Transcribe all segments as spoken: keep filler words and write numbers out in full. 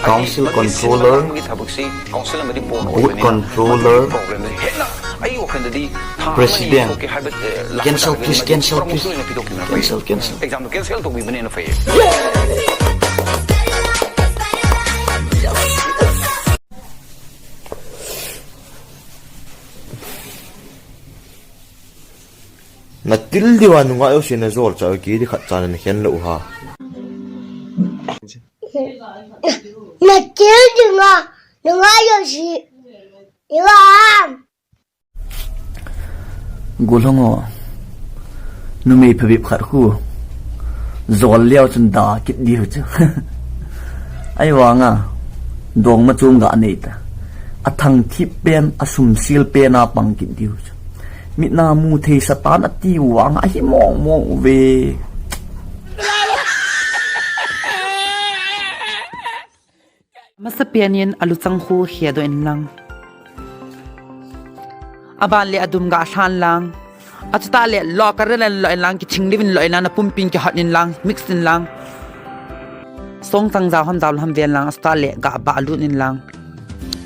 Council controller, booth controller, president. Cancel, please, cancel, please. Cancel, cancel. Natil diu a nungah jouse najol chauve, kei ding khat cha nakhen lou ha. Natil diu a nungah jouse. Iwa. Golhang o. Numei phabep khat khu. Jol leu chun da kit diu chu. Ahivanga. Dongma chom ga nei ta. Athangthip pen, asumsil pen a pang kit diu chu. Mit na mu thei Satan ati vang ahi mong mong uve. Masapen in aluchang khu khedoh in lang. Aban le adum ga lhan lang. Achutah le lo ka relen lo in lang, kithing livin lo in lang, napumpin kihot in lang, mix in lang. Song chang jao ham jao lou ham ven lang, achutah le ga ba lut in lang.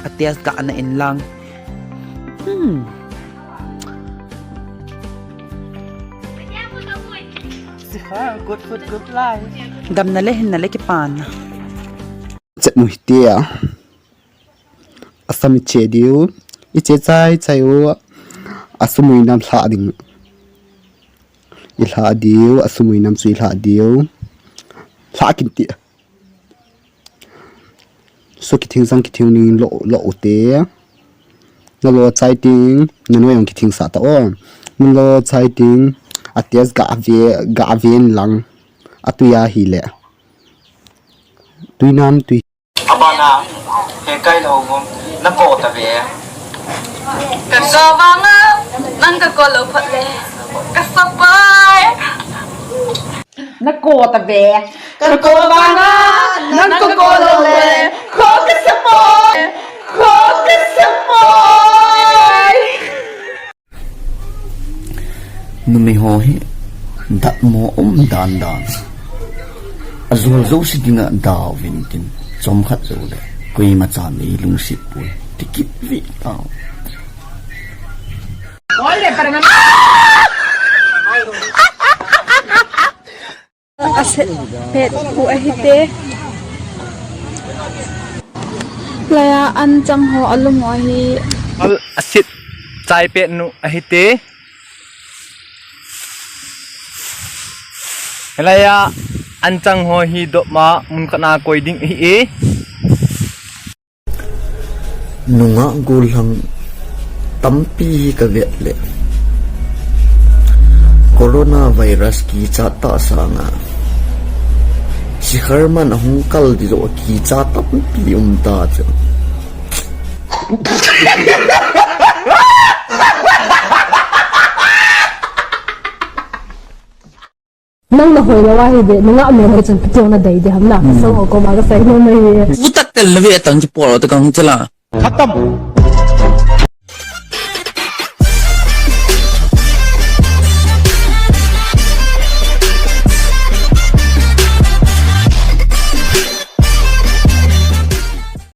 A taste ga na in lang. Hmm. Good food, good life. Damna le hinna le kipana. Chet nu hitia. Asam i che diu. I che chai chai u. Asumui nam lha ding. I lha diu. Asumui nam chu i lha diu. Lha kin ti. So kithing sang kithing ning lo, lo u te. Na lo chai ting, na noi ong kithing sa ta o. Na lo chai ting, a taste ga ve, ga ven lang. A tui a hi le. Tui nam tui. Abana, he kai lo ngom, na ko ta ve. Ka ko vanga, nang ka ko lo phat le. Ka sa pai. Na ko ta ve. Ka ko vanga, nang ka ko lo le. Kho ka sa pai. Kho ka sa pai. Numei ho hi datmo um dan dan. Ajol jouse dinga dau vin tin chomkhat jou le. Koima chan nei lungset poi. Ti kit vi tau. Aset pet u ahi te. Laiya an chang ho alum u ahi. Al aset chai pet nu ahi te. Laiya an chang ho hi dopma mun khat na koi ding ahi e. Nungah gollhang tampi hi ka vet le. Coronavirus kichat tah sanga. Sikharman ahung kal di joh kichat tampi um ta chu. Nang na hoi lou ahi de, nungah mel ho chun kati na dei de ham na. Hmm. So, ko ma ka sai no mai e. Vutak tel na ve tang ki por ta kang chela. Khatam.